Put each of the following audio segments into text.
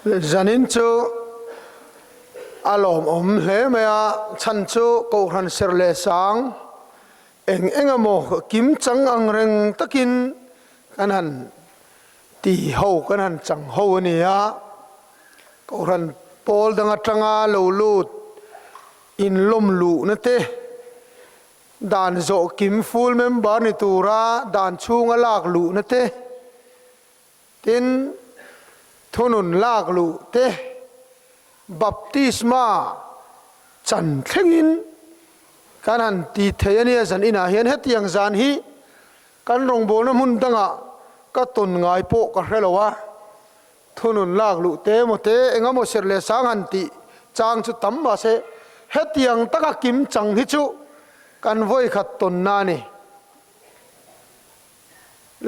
Zanin chu a lawmawm hle mai a, chhan chu Kohhran serh leh sang eng eng emaw kim chang ang reng takin kan han ti ho, kan han chang ho a ni a. Kohhran pawl dang atanga lo lut inlawm luhna te, dan zawh kim full member ni tura dan chhunga lak luhna te, Tin, thunun lak luh te, baptisma chan thlengin kan han ti thei a nia zan inah hian hetiang zan hi kan rawngbawlna hmun dangah ka tawn ngai pawh ka hre lo a, thunun lak luh te emaw te engemaw serh leh sang han tih chang chu tam mahse hetiang taka kim chang hi chu kan vawikhat tawnna a ni.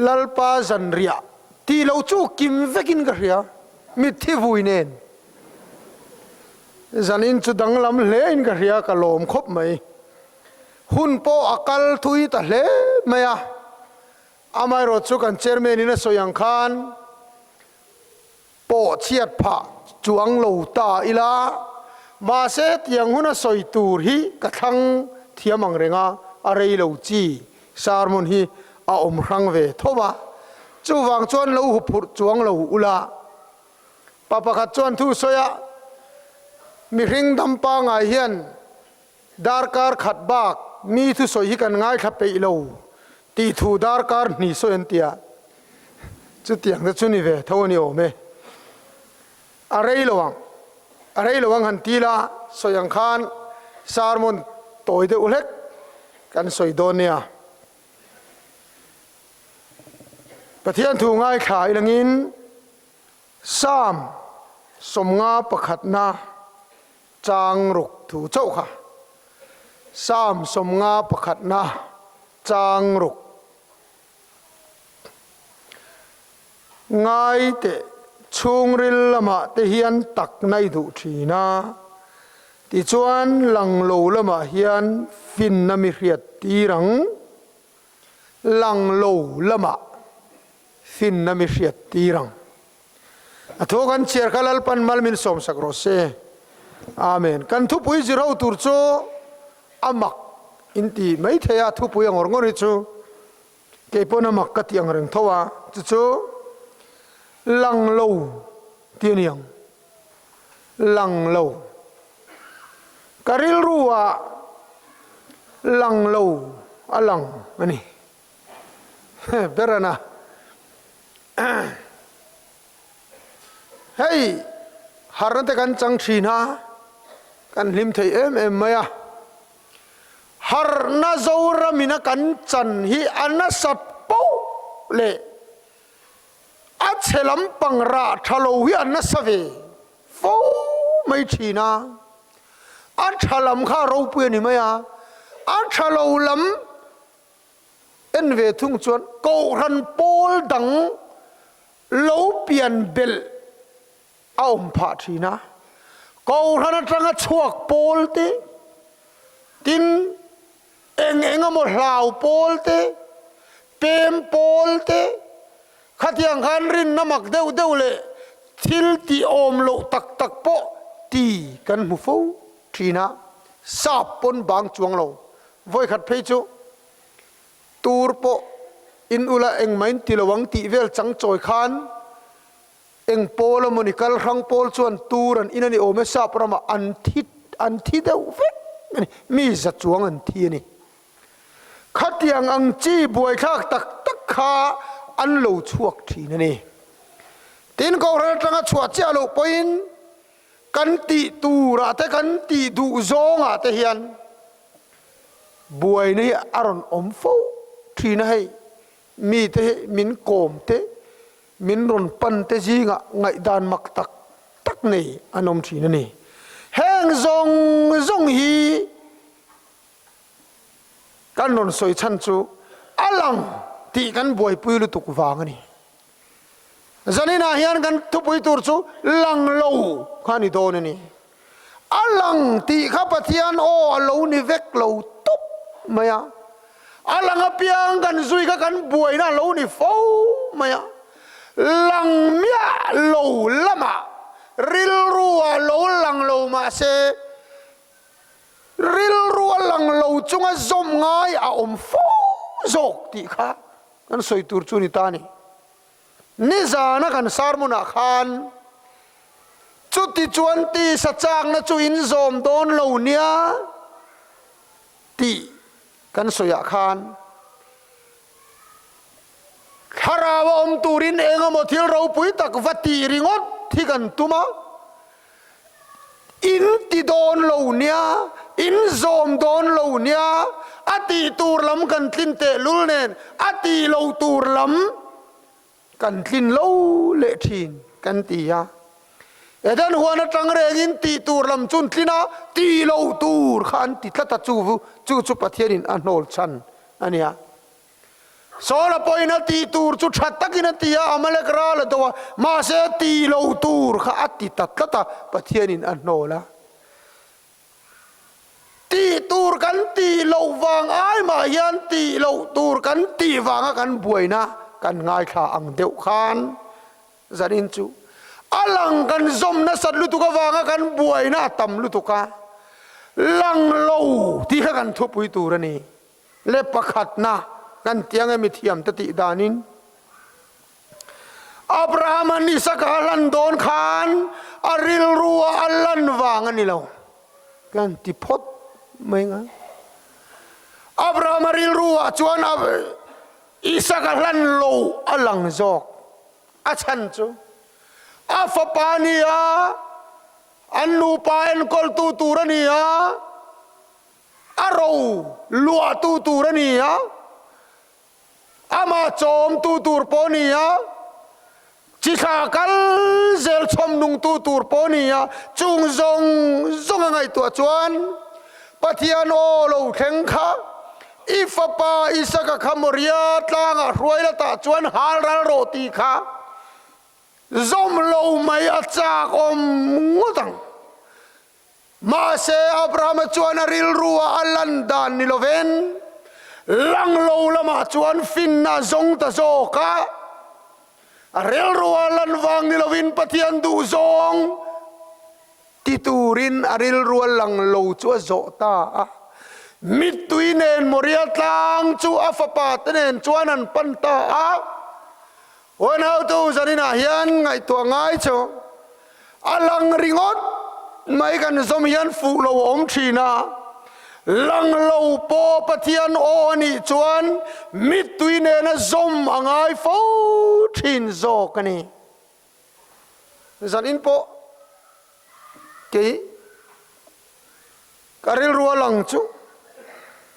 Lalpa zanriah tih lo chu kim vekin ka hria, mitthi vui nen. Zanin chu danglam hlein ka hria, ka lawm khawp mai. Hun pawh a kal thui ta hle mai a, amaherawh chu kan chairman in a sawi ang khan pawh chhiat phah chuang lo ta ila, mahse tiang huna sawi tur hi ka thlang thiam ang reng a, a rei lo chi sermon hi a awm hrang ve tho va, chuvang chuan lo huphurh chuang lo ula. Pa pakhat chuan thu sawi a, Mihring dam pangai hian darkar khat bak mi thusawi hi kan ngaithla peih lo tih thu darkar hnih sawi an ti a, chutiang te chu ni ve tho a ni awm e. A rei lo ang, a rei lo ang han ti la, sawi ang khan sermon tawi deuh hlek kan sawi dawn nia. Pathian thu ngaithla ilangin Psalm 51 pakhatna Chang ruk thu chauh kha. Psalm 51 pakhatna chang ruk. Ngai teh chhungril lamah te hian tak nai duh thin a, tichuan lang lo lamah hian finna mi hriat tir ang. Lang lo lamah finna mi hriat tir ang. A thu kan chhiar kha Lalpan mal min sawmsak rawh se. Amen. Kan thupui zir ho tur chu a mak in ti mai thei a, thupui a ngawr ngawr hi chu kei pawn a mak ka ti ang reng tho a, chu chu lang lo ti a ni ang. Lang lo. Ka rilru ah lang lo a lang a ni. Berana. Hei harna te kan chang thin a, kan hlim thei em em mai a. Harna Zoramina kan chan hi a nasat poh leh a chhe lampang rah tha lo hi a nasa ve fo mai thin a. A tha lam kha a ropui a ni mai a, a tha lo lam En ve thung chuan Kohhran pawl dang lo pian belh a awm phah thin a, Kohhran atanga chhuak pawl te, tin eng eng emaw hlau pawl te, pem pawl te, khatiang khan rinna mak deuh deuh leh thil tih awm loh tak tak pawh ti kan hmu fo thin a, sap pawn bang chuang lo Vawikhat phei chu tur pawh in ula engmah in ti lo ang tih vel chang chawi khan eng pawl a mawni kal hrang pawl chuan tur an in a ni awm e sap ramah an thi an thi deuh vek a ni mi za chuang an thi a ni. Khatiang ang chi buaithlak tak tak kha an lo chhuak thin a ni. Tin Kohhran atanga chhuah chiah loh pawhin Kan tih turah te kan tih duh zawngah te hian buaina hi a rawn awm fo thin a hei, mite hi min kawm te, min rawn pan te zingah ngaihdan mak tak tak nei an awm thin a ni. Heng zawng zawng hi kan rawn sawi chhan chu a lang tih kan buaipui lutuk vang a ni. Zaninah hian kan thupui tur chu lang lo kha ni dawn a ni. A lang tih kha Pathian aw a lo ni vek lo tawp mai a. A lang apiang kan zui kha kan buaina a lo ni fo mai a. Lang miah lo lamah. Rilru ah lo lang lo mahse, rilru a lang lo chunga zawm ngai a awm fo zawk tih kha kan sawi tur chu ni ta a ni. Nizana kan sermon ah khan chuti chuan tisa chakna chu in zawm dawn lo nia tih kan sawi ah khan Thlarau a awm turin eng emaw thil ropui tak va tih ringawt hi kan tum a, in ti dawn lo nia, in zawm dawn lo nia, a tih tur lam kan tlin tehlul nen a tih lo tur lam kan tlin lo leh thin kan ti a. Eden huan atang rengin tih tur lam chu an tlin a, tih lo tur kha an ti tlat a, chu chu chu Pathianin a hnawl chhan a nia. Saula pawhin a tih tur chu tha takin a ti a, Amalek ral a do a, mahse tih lo tur kha a ti ta tlat a, Pathianin a hnawl a. Tih tur kan tih loh vang ai mah hian tih loh tur kan tih vanga kan buaina kan ngaithla ang deuh khan zanin chu a lang kan zawm nasat lutuk avanga kan buaina a tam lutuk a, lang lo tih kha kan thupui tur a ni. Le pakhatna kan tiang e mithiamte tih danin Abraham-a'n Isaka a hlan dawn khan a rilru-a a lan vang a ni lo kan ti phawt mai nga. Abraham-a rilru-ah chuan Isaka hlan lo a lang zawk. A chhan chu a fapa a ni a, an nupa enkawltu tur a ni a, A ro luahtu tur a ni a, amah chawmtu tur pawh a ni a, chi thla kal zel chhawm nungtu tur pawh a ni a, chung zawng zawng a ngaihtuah chuan Pathian aw lo thleng kha i fapa Isaka kha Moria tlangah hruai la tah chuan hal ral rawh tih kha zawm lo mai a chak awm ngawt ang. Mahse, Abrahama chuan a rilrua a lan dan ni lovin, lang lo lamah chuan finna a zawng ta zawk a. A rilrua a lan vang ni lovin Pathian duh zawng ti turin a rilrua lang lo chu a zawh ta a. Mittui nen Moria tlang chu a fapa te nen chuan an pan ta a. Huanhautu zaninah hian ngaihtuah ngai chu a lang ringawt mai kan zawm hian fuh lo a awm thin a, lang lo pawh Pathian aw a nih chuan mittui nena zawm a ngai fo thin zawk a ni. Zanin pawh kei Ka rilru a lang chu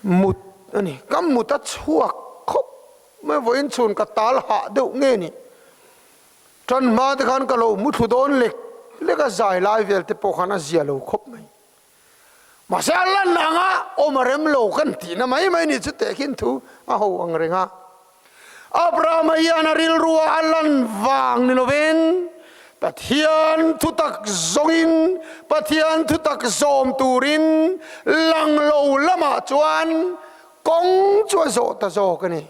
mut a ni. Ka mut a chhuak khawp mai, vawiin chhun ka tal hah deuh nge ni. Tan hma te khan ka lo mu thlu dawn lek lek a, zai lai vel te pawh khan a zia lo khawp mai. Mahse a lan anga awm a rem lo kan tihna mai mai ni chu tehkhin thu a ho ang reng a. Abrahama hian a rilrua a lan vang ni lovin Pathian thutak zawngin Pathian thutak zawm turin lang lo lamah chuan kawng chu a zawh ta zawk a ni.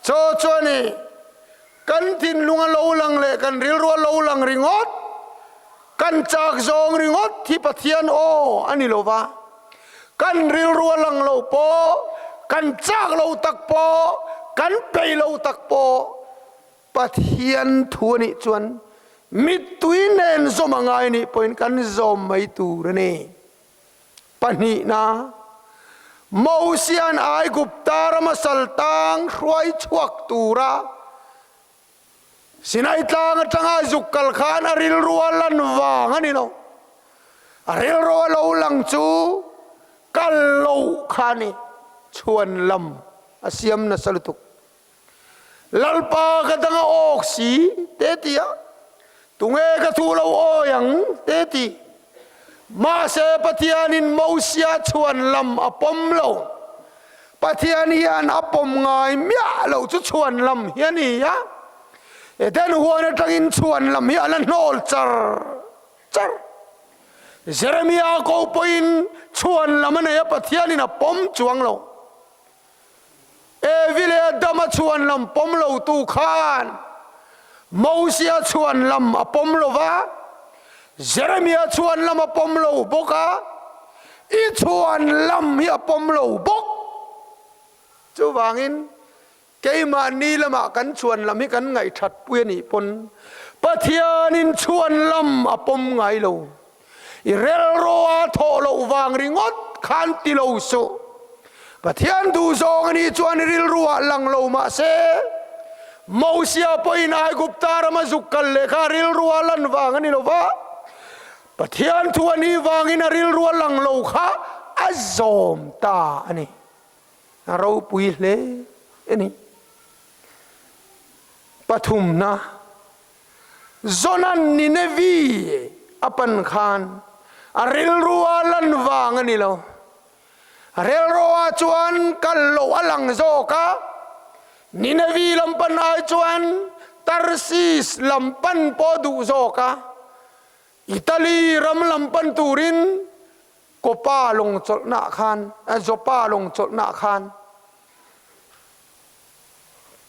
Chaw chu a ni, kan thinlung a lo lang leh kan rilrua lo lang ringawt, kan chak zawng ringawt hi Pathian aw a ni lo va. Kan rilru a lang lo pawh, kan chak lo tak pawh, kan peih lo tak pawh Pathian thu a nih chuan mittui nen zawm a ngai nih pawhin kan zawm mai tur a ni. Pahnihna, Mosia'n Aigupta rama saltang hruai chhuak tura Sinai tlang atanga zuk kal khan a rilru a lan vang a ni lo. A rilru a lo lang chu kal loh kha a ni. Chhuan lam a siam nasa lutuk. Lalpa ka dang a awk si te ti a, tunge ka thu lo awi ang te ti. Mahse Pathianin Mosia chhuan lam a pawm lo. Pathian hian a pawm ngai miah lo chu chhuan lam hi a ni a. Eden huan atangin chhuan lam hi a la hnawl char char. Jeremia ko pawhin chhuan lam a nei a, Pathianin a pawm chuang lo. Evi leh Adama chhuan lam pawm lo tu khan Mosia chhuan lam a pawm lo va. Jeremia chhuan lam a pawm lo bawk a, i chhuan lam hi a pawm lo bawk. Chuvangin keimahni lamah kan chhuan lam hi kan ngaihthat pui a nih pawn Pathianin chhuan lam a pawm ngai lo. I relroa thawh loh vang ringawt khan ti lo suh. Pathian duh zawng a nih chuan i rilruah lang lo mah se, Mosia pawhin Aigupta rama zuk kal leh kha a rilrua lan vang a ni lo va, Pathian thu a nih vangin a rilrua lang lo kha a zawm ta a ni. A ropui hle a ni. Pathumna. Jonan Ninevi a pan khan a rilrua lan vang a ni lo. A rilrua chuan kal loh a lang zawk a, Ninevi lam pan ai chuan Tarsis lam pan pawh duh zawk a, Italy ram lam pan turin Kopa lawng chawlhnaah khan, Joppa lawng chawlhnaah khan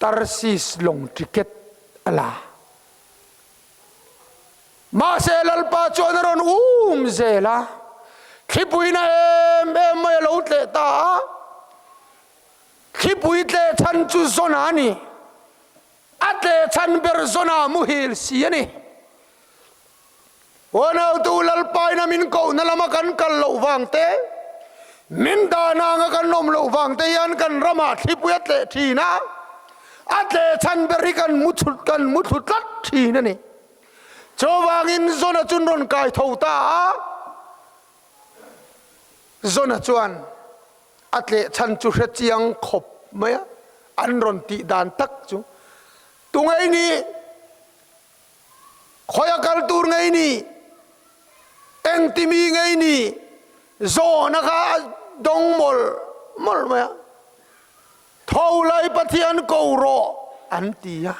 Tarsis lawng ticket a la. Mahse Lalpa chuan a rawn um zel a, thlipuina em em mai a lo tleh ta a, thlipui tleh chhan chu Jona a ni. A tleh chhan ber Jona muhil si a ni. Unautu Lalpaina min kohna lama kan kal loh vang te, min dahna anga kan awm loh vang te hian kan ramah thlipui a tleh thin a, a tleh chhan ber hi kan mu chhut kan mu thlu tlat thin a ni. Chuvangin Jona chun rawn kai tho ta a, Jona chuan a tleh chhan chu hre chiang khawp mai a, an rawn tih dan tak chu tungei ni. Khawi a kal tur ngei ni? Engtimi ngei ni? Zawhna kha a dawng mawlh mawlh mai a. Tho lai Pathian ko rawh an ti a.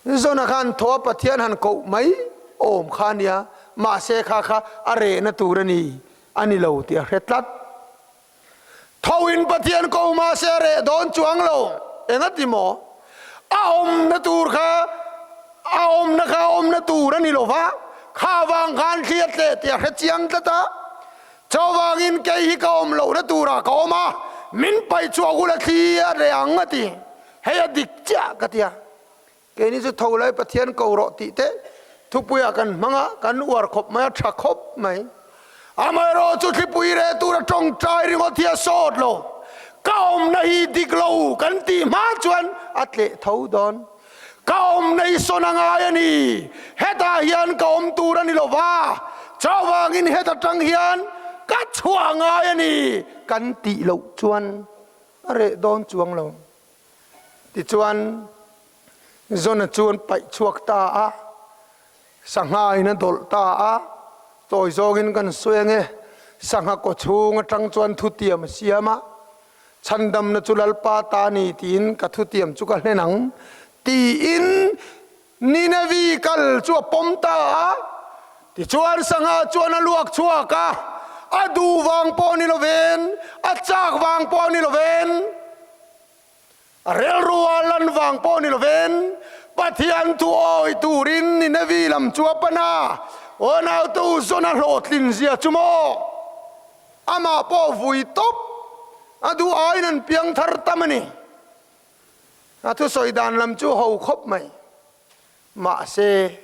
Zawhna khan tho a Pathian han koh mai awm kha a nia, mahse kha kha a rehna tur a ni, a ni lo tih a hre tlat. Tho in Pathian ko mahse a reh dawn chuang lo. Engati maw? A awmna tur kha a awmna kha a awmna tur a ni lo va, kha vang khan thli a tleh tih a hre chiang tlat a. Chuvangin kei hi ka awm lohna turah ka awm a, min paih chhuah hula thli a reh ang a ti. Hei a dik chiah ka ti a. Keini chu tho lai Pathian ko rawh tih te thupuiah kan hmang a, kan uar khawp mai a, tha khawp mai. Amaherawh chu thlipui reh tura tawngtai ringawt hi a sawt lo. Ka awmna hi dik lo kan tih hma chuan a tleh tho dawn. Ka awmna hi sawn a ngai a ni, hetah hian ka awm tur a ni lo va, chuvangin heta tang hian ka chhuah ngai a ni kan tih loh chuan a reh dawn chuang lo. Tichuan, Jona chu an paih chhuak ta a, sangha in a dawlh ta a, tawi zawngin kan sawi ange, sangha kaw chhung atang chuan thutiam a siam a, chhandamna chu Lalpa ta a ni tiin ka thutiam chu ka hlen ang tiin Ninevi kal chu a pawm ta a, tichuan sangha chuan a luak chhuak a, a duh vang pawh ni lovin, a chak vang pawh ni lovin, A rilrua lan vang pawh ni lovin Pathian thu awi turin Ninevi lam chu a pan a, Unautu Jona hlawhtlin zia chu maw? Amah pawh vui tawp a duh aiin an piang thar tam a ni. A thusawi dan lam chu ho khawp mai. Mahse,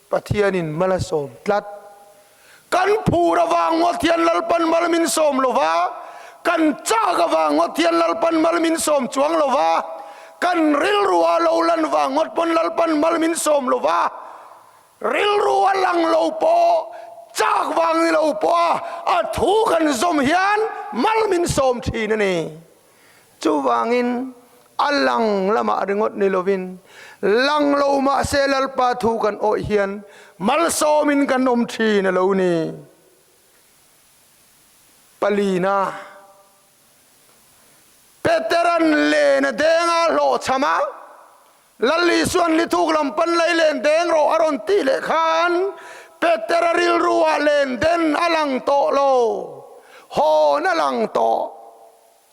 Pathianin mal a sawm tlat. Kan phur avang ngawt hian Lalpan mal min sawm lo va, kan chak avang ngawt hian Lalpan mal min sawm chuang lo va, kan rilru a lo lan vang ngawt pawn Lalpan mal min sawm lo va, rilru a lang lo pawh, chak vang ni lo pawha a thu kan zawm hian mal min sawm thin a ni. Chuvangin a lang lamah ringawt ni lovin, lang lo mahse Lalpa thu kan awih hian malsawmin kan awm thin a lo ni. Palina, Peteran len a deng a hlawhchham a, Lal Isuan lithuk lam pan lei len deng rawh a rawn tih leh khan Petera rilruah len den a lang tawh lo, hawn a lang tawh.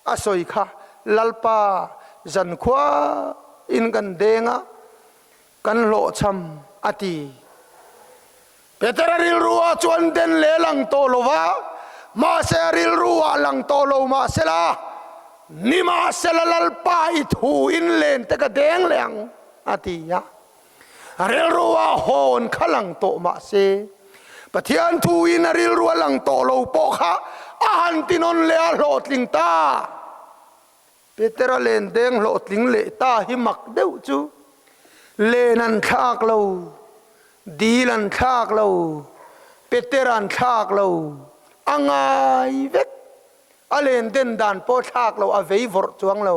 A sawi kha Lalpa zankhua in kan deng a, kan hlawhchham a ti. Petera rilru ah chuan den leh lang tawh lo va, mahse a rilru ah lang tawh lo mahsela, Nimahsela Lalpa i thu in len te ka deng leh ang, a ti a. A rilru ah hawn kha lang tawh mahse, Pathian thu in a rilru a lang tawh lo pawh kha a han ti nawn leh a hlawhtling ta. Petera len deng hlawhtling leh ta hi mak deuh chu len an thlak lo, dil an thlak lo, Peter an thlak lo, a ngai vek. A len den dan pawh thlak lo, a vei vawrh chuang lo.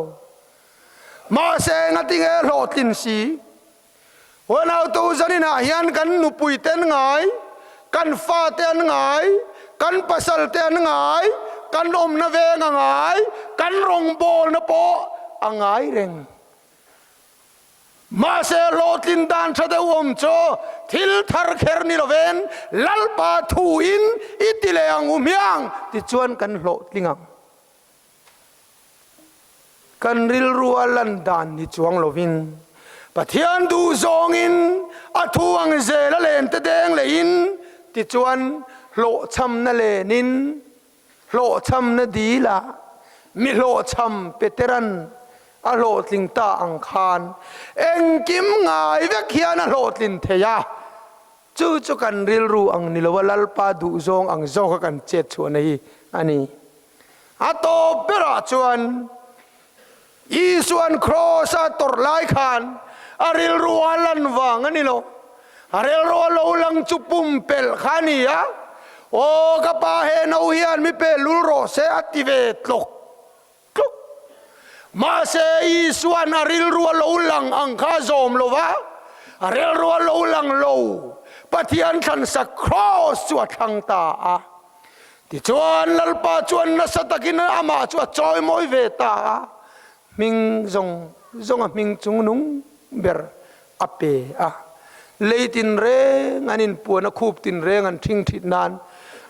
Mahse ngatinge hlawhtlin si? Huanautu zaninah hian kan nupuite an ngai, kan fate an ngai, kan pasalte an ngai, kan awmna veng a ngai, kan rawngbawlna pawh a ngai reng. Mahse hlawhtlin dan tha deuh awm chu thil thar kher ni lovin Lalpa thuin i ti leh ang u hmiang tichuan kan hlawhtling ang. Kan rilru a lan dan ni chuang lovin Pathian duh zawngin a thu ang zel a len te deng lehin tichuan hlawhchhamna lenin hlawhchhamna dilah mi hlawhchham Peteran a hlawhtling ta ang khan engkim ngai vek hian a hlawhtlin thei a. Chu chu kan rilru ang ni lova Lalpa duhzawng ang zawka kan chet chhuahna hi a ni. A tawp berah chuan Isua'n Kraws-a tawrh lai khan a rilru a lan vang a ni lo. A rilru a lo lang chu pumpelh kha a ni a, Aw ka pa he no hian mi pe lul rawh se a ti ve tlawk tlawk. Mahse Isua'n a rilru a lo lang ang kha a zawm lo va, a rilru a lo lang lo. Pathian thlansak Kraws chu a thlang ta a. Tichuan, Lalpa chuan nasa takin amah chu a chawimawi ve ta a, hming zawng zawnga hming chungnung ber a pe a. Lei tinreng an inpuan a, khup tinreng an ṭhing ṭhit nan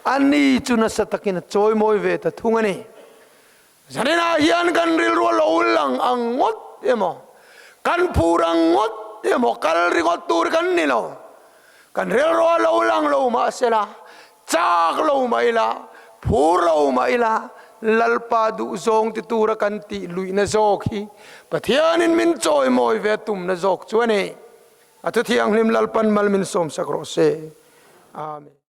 ani chu nasa takin a chawimawi ve ta thung a ni. Zaninah hian kan rilru a lo lang ang ngawt emaw, kan phur ang ngawt emaw kal ringawt tur kan ni lo. Kan rilru a lo lang lo mahsela, chak lo mah ila, phur lo mah ila, Lalpa duhzawng ti tura kan tih luihna zawk hi Pathianin min chawimawi ve tumna zawk chu a ni. A thuthianghlim Lalpan mal min sawmsak rawh se. Amen.